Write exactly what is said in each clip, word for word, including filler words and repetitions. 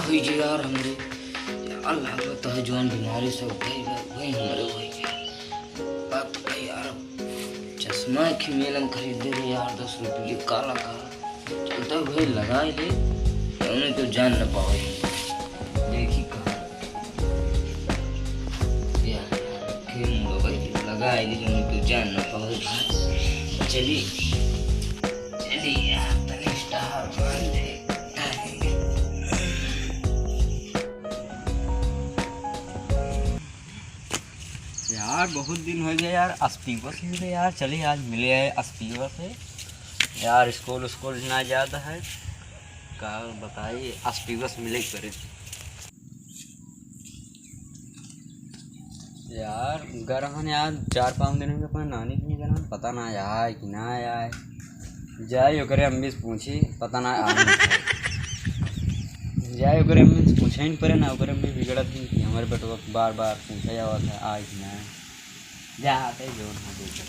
होई जे यार हमरे, यार लागत है जौन बीमारी सब भई बा, वही हमरे होई जे। बात है यार, चश्मा के मेलन खरीदे रहे यार, दस रुपये काला काला। चलता भाई लगाई ले, उन्हें तो जान न पावे। देखी कहाँ। यार, फिर हम लोग लगाई ले, उन्हें तो जान न पावे भाई। चली, चली यार, तनी स्टार बन दे। यार, बहुत दिन होइ गया यार, अस्पीवा से मिले यार। चली, आज मिले आए अस्पीवा से। यार, स्कूल, स्कूल ना जाता है, का बताई, अस्पीवा से मिले के परे। यार, गरहन यार, चार पाँच दिन हो गए, अपने नानी के नहीं गरहन, पता ना आए कि ना आए। जाए ओकरे अम्मी से पूछी, पता ना आए। जाए ओकरे अम्मी से पूछे ही परे ना, ओकरे अम्मी बिगड़त ही कि हमारे बेटवा के बार बार पूछा जावा था, आए कि ना आए। जा आते जो ना देखे।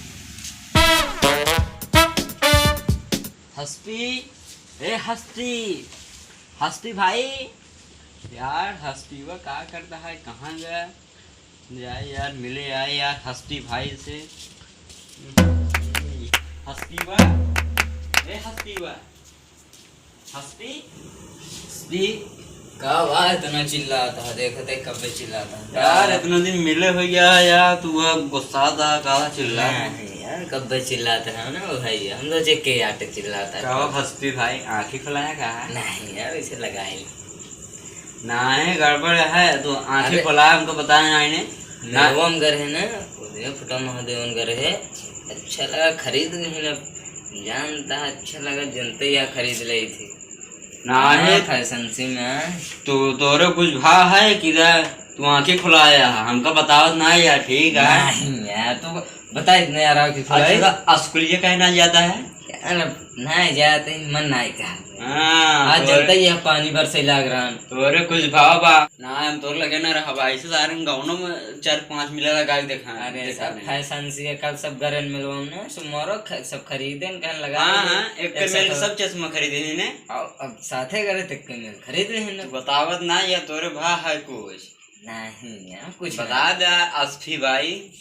हस्ती, ए हस्ती, हस्ती भाई, यार हस्तीवा का करता है, कहाँ गया? जाए यार, मिले आए यार हस्ती भाई से। हस्तीवा, ए हस्तीवा, हस्ती, हस्ती, का बा इतना चिल्लाता है? देखते कब से चिल्लाता है यार, इतना दिन मिले हो गया यार, तू वह गुस्सा था, का चिल्ला? नहीं यार, कब से चिल्लाता है ना वो भाई, हम तो जे के आटे चिल्लाता है। का हस्ती भाई, आँखें खुलाया का? नहीं यार, इसे लगाए। नाहीं, गड़बड़ है, तो आँखें अरे, खोला, हमको बताए ना इन्हें। ना। मेलवा में गए है ना, उदय फुटा महादेवन गए है। अच्छा लगा, खरीद नहीं ना, जानता है, अच्छा लगा, जनते या खरीद ले थी। नाहीं। हाँ, फैंसी में। तो तोरे कुछ भाव है कि रे, तू आँखें खुलाया है, हमका बतावत ना है यार, ठीक है? नहीं यार, तो बता इतने यार, आँखें खुलाई। अच्छा, तो अस्कुलिया काहे ना जाता है? यार, अब ना जाते, मन ना कहत। हाँ, आज तोरे चलता ही है, पानी बरसे लाग रहा है। तोरे कुछ भाव बा। ना, हम तोर लगे ना रहबा। ऐसे सारे गाँवों में चार पाँच मिला लगा के देखा है, अरे, देखा सब नहीं। फैंसी है, कल सब गरन मिलवा में, सो मोरो ख-, सब खरीदे न कहन लगा हाँ, दे। हाँ, एक एक मेल साथ सब चश्मा खरीदे ही ने। अब, अब साथे गरे तक के मेल खरीद ले ही ना। तू बतावत ना या तोरे भा है कुछ। नहीं यार, कुछ बता नहीं। दे, अस्फी भाई।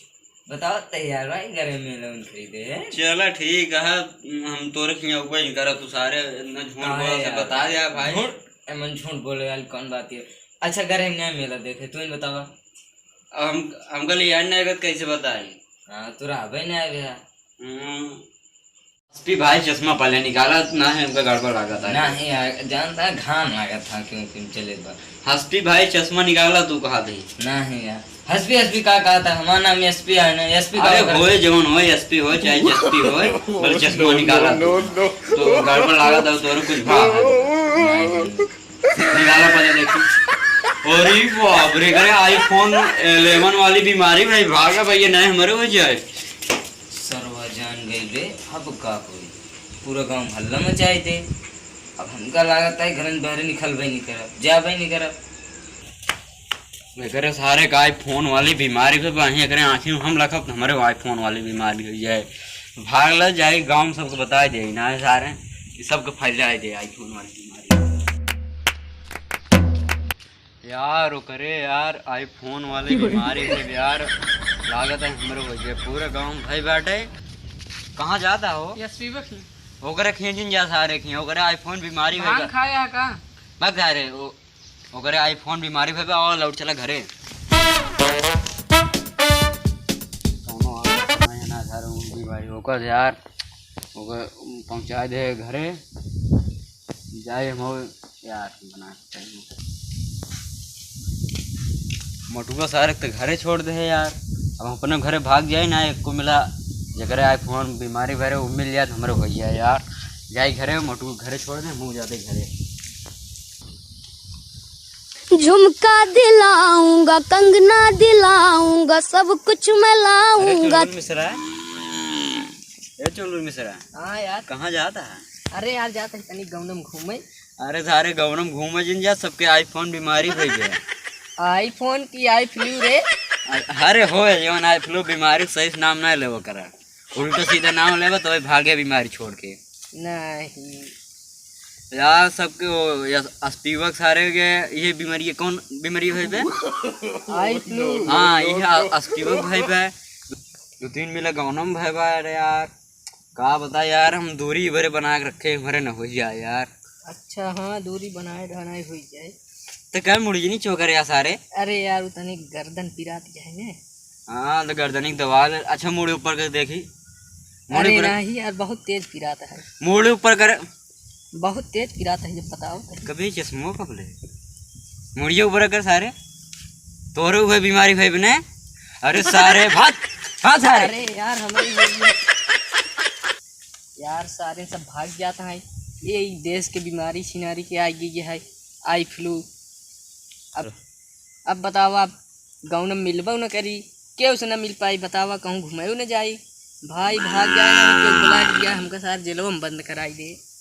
बताओ, तैयार भाई, घरे में लोन खरीदे है। चला ठीक है, हम तोरे खिया ऊपर ही करब, तू सारे इतना झूठ काहे बोल से यार? बता दे भाई। झूठ? एमन झूठ बोले वाली कौन बात है? अच्छा, घरे नहीं मिला देखे, तू ही बतावा। हम, हमका ले यार नहीं आगत, कैसे बताई? हाँ, तू रहबे नहीं आवे है। हम्म। एसपी भाई, चश्मा पहले निकाला, ना है हमका गड़बड़ लागत है। नहीं यार, जानता है, घाम लागत था, क्यों, क्यों चले बा। हस्पी भाई, चश्मा निकाला, तू कहा थे। नहीं यार, हस्पी, हस्पी का कहा था? हमारा नाम एसपी है ना, एसपी का अरे होकर होए, जवन होए, एसपी होए, चाहे एसपी होए, पर चश्मा निकाला तू। तो गड़बड़ लागत है, तोरे कुछ भाव है। नहीं, नहीं। निकाला पहले देखी। अरे बाप रे, करे iPhone eleven वाली बीमारी भाई, भागा भाई, ये नहीं हमारे हो जाए। सरवा जान गई बे, अब का होई? पूरा गांव हल्ला मचाई दे। अब हमका लागत है घर में बहरे निकलबे नहीं करब, जाबे नहीं करब। एकरे सारे का iPhone वाली बीमारी पे बाही, एकरे आँखी में हम रखब तो हमारे iPhone वाली बीमारी हो जाए। भाग ल जाए गांव में सबको बताए दे ना सारे, कि सबको फैलाए दे iPhone वाली बीमारी। यार, ओकरे यार, iPhone वाली बीमारी है यार, लागत है हमरो हो जाए, पूरा गांव में भाई बाटे। कहाँ जाता हो? एसपी बखी। ओकरे खींचिन जा सारे खींच, ओकरे iPhone बीमारी है भांग का? खाया है का? भाग जा रे, ओ-, ओकरे iPhone बीमारी भइल बा, और लौट चला घरे। कौनो आवत नहीं है ना घर, उनकी भाई, ओकर यार, ओकर पहुँचा दे घरे, जाए हम यार, बना के टाइम। मोटुआ सारे के तो घरे छोड़ दे है यार, अब हम अपने घरे भाग जाए ना, एको मिला, जकरे iPhone बीमारी भरे, वो मिल जाए तो हमरे हो जाए यार, जाए घरे, मोटुआ घरे छोड़ दे, हम जाते घरे। झुमका दिलाऊंगा, कंगना दिलाऊंगा, सब कुछ मैं अरे लाऊंगा। चुलबुल मिश्रा, ए चुलबुल मिश्रा, हाँ यार। कहाँ जाता है? अरे यार, जाता है तनी गौनम घूमे। अरे सारे गौनम घूमे जिन जा, सबके iPhone बीमारी हो गया। iPhone की आई फ्लू रे। अ-, अरे हो, जवन आई फ्लू बीमारी सही से नाम ना लेवो करा, उल्टा सीधा नाम लेबा तो भागे बीमारी छोड़ के। नहीं। यार, सबके वो, या अस्पीवक सारे के, ये बीमारी है, कौन बीमारी है बे? आई फ्लू। हाँ, ये आ-, अस्पीवक भाई बे। दो तीन मिला गौनम भाई बा। अरे यार, का बता यार, हम दूरी भरे बना के रखे, भरे न हो जाए यार। अच्छा, हाँ, दूरी बनाए ढनाए हो जाए। तो कल मुड़ी नहीं चोकर यार सारे। अरे यार, उतनी गर्दन पिरात जाए ने। हाँ, तो गर्दन एक दबा ले। अच्छा, मुड़ी ऊपर कर देखी। मुड़ी अरे ऊपर। नहीं यार, बहुत तेज पिरात है। मुड़ी ऊपर कर। बहुत तेज पिरात है, जब बताओ तो। कभी चश्मो कब ले? मुड़िए ऊपर कर सारे। तोरे हुए बीमारी भाई बने। अरे सारे, भाग, भाग सारे। अरे यार, हमारी हो गई। यार, सारे सब भाग जाता है। ये देश के बीमारी सिनारी के आ गई है, आई फ्लू। अब, अब बताओ, आप गाँव में मिलबो न करी, केहू से न मिल पाई, बतावा, कहूँ घूमे न जाई। भाई भाग जाए, हम तो बुला लिया, हमका सार जेलवा में बंद कराई दे।